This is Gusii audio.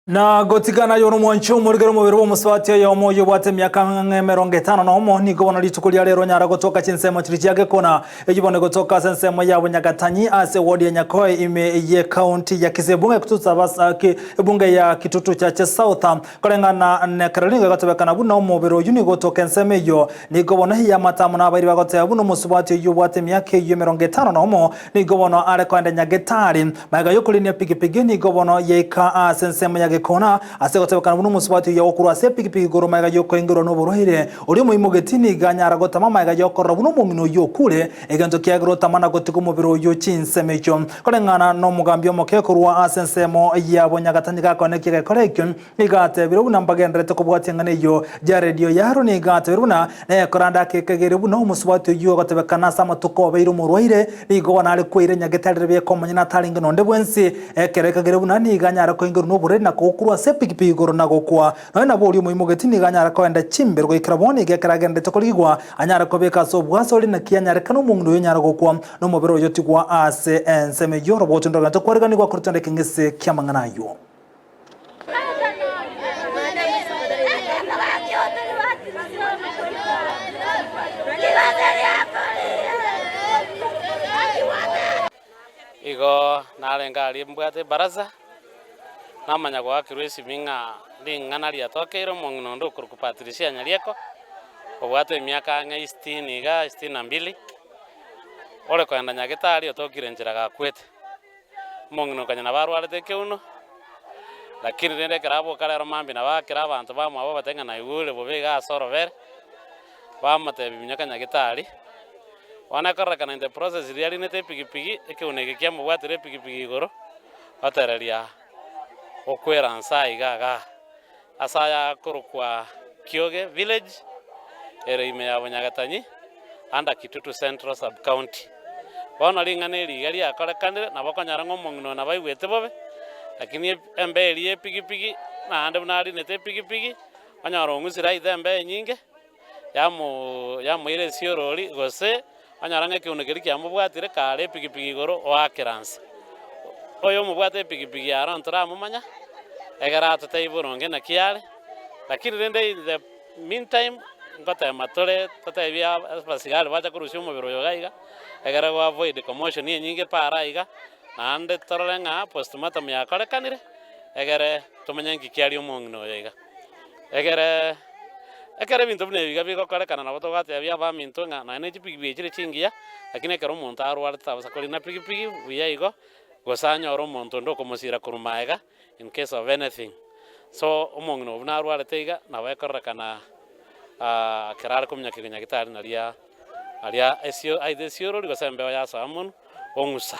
Na gotigana aye nomwancho omorigere omobere bw'omosubati oyomo oyio obwate emiaka ang'e 50 nigo bono rituko ria rero onyara gotoka chinsemo chiria chia Gekona, eyio bono egotoka ase ensemo ya Bonyagatanyi ase ewodi ya Nyakoe ime y'ekaunti ya Kisii ebunge ya Kitutu ebunge ya Kitutu Chache South. Koreng'ana nekerero nigo egotebekana buna omobere oyio nigo otoka ensemo eyio. Nigo bono eamate amo nabairi bagoteba buna omosubati oyio obwate emiaka eyio 51 nigo bono are koenda Nyagetari. Magega y'okorinia epigipigi nigo bono yaika ase ensemo ya Gekona, ase gotebekana buna omosubati oyio agokurwa ase epigipigi igoro magega y'okoingerwa noborwaire. Oria omoimogeti nigo anyara gotama magega y'okorora buna omong'ina oyio okure, egento kiagera otama na gotiga omobere oyio chinsemo echio. Koreng'ana nomogambi omoke korwa ase ensemo ya Bonyagatanyi gakonekia egekora ekio, Nigo atebire buna mbagendererete kobwatia eng'ana eyio. Jared Oyaro nigo atebire buna nekorande akekagere buna omosubati oyio ogotebekana ase amatuko obeire omorwaire, nigo bono are kweira nyagetari ribe omonyene atarenge nonde bwensi, ekero ekagere buna nigo anyare koingerwa noborwaire na kogokurwa ase epigipigi igoro na gokwa. Nonya nabo oria omoimogeti nigo anyare koenda chimbero goikera bono iga ekero agendererete korigigwa anyare kobeka ase obwase ore naki anyarekane omong'ina oyo onyare gokwa nomobere oyo otigwa ase ensemo eyio oroboti ndorogente kwariganigwa korotende ekeng'ese ki'amang'ana ayio. Igo narenge aria mbwate ebaraza, namanya goakerwa esimi ng'a ring'ana riatokeire omong'ina onde okorokwa Patricia Nyarieko, obwate emiaka ang'e sitini iga, sitini na mbili, ore kogenda nyagetari otokire nchera gakwete. Omong'ina okanya nabo arwarete ekeuno, lakini rende ekero aboka rero mambia nabo akera abanto bamwabo babatebie ng'a naigure bobe iga ase orobere, bamotebia minyoka nyagetari, bono ekororekana in the process riria arinete epigipigi, ekeuno eke kiamobwatire epigipigi igoro, otereria okwera nse aiga igaa, ase aya akorokwa Kioge village, ere ime ya Bonyagatanyi, under Kitutu Central Sub County. Bono ring'ana eri iga riakorekanire, nabo okonyora ng'a omong'ina oyo nabo aigwete bobe, lakini embeo eria ya epigipigi, naende buna arinete epigipigi, onyora ong'usire aite embeo enyinge, yamoo yamoira esiorori, gose onyora ng'a ekeuno keria kiamobwatire kare epigipigi igoro oakera nse. Oyo omobwate epigipigi aro ntoramomanya, egere atotebie boronge naki are, lakini rende in the meantime, ngotema tore totebie abasigari bache korusia omobere oyo iga iga, egere go avoid commotion enyinge paara iga, naende torore ng'a postmortem yakorekanire, egere tomenye nki kiaria omong'ina oyo iga. Egere ekero ebinto buna ebi iga bigokorekana nabo togatebia abaminto ng'a nonya ne chipigipigi echire chingiya, lakini ekero omonto arwarete tabasa korina pigipigi buya igo, gose anyore omonto onde okomosira korwa maega in case of anything. So omong'ina obo buna arwarete iga, nabo ekororekana ekero are kominyoka nyagetari naria aria esio aite esiorori gose embeo yasoa monwe, ong'usa.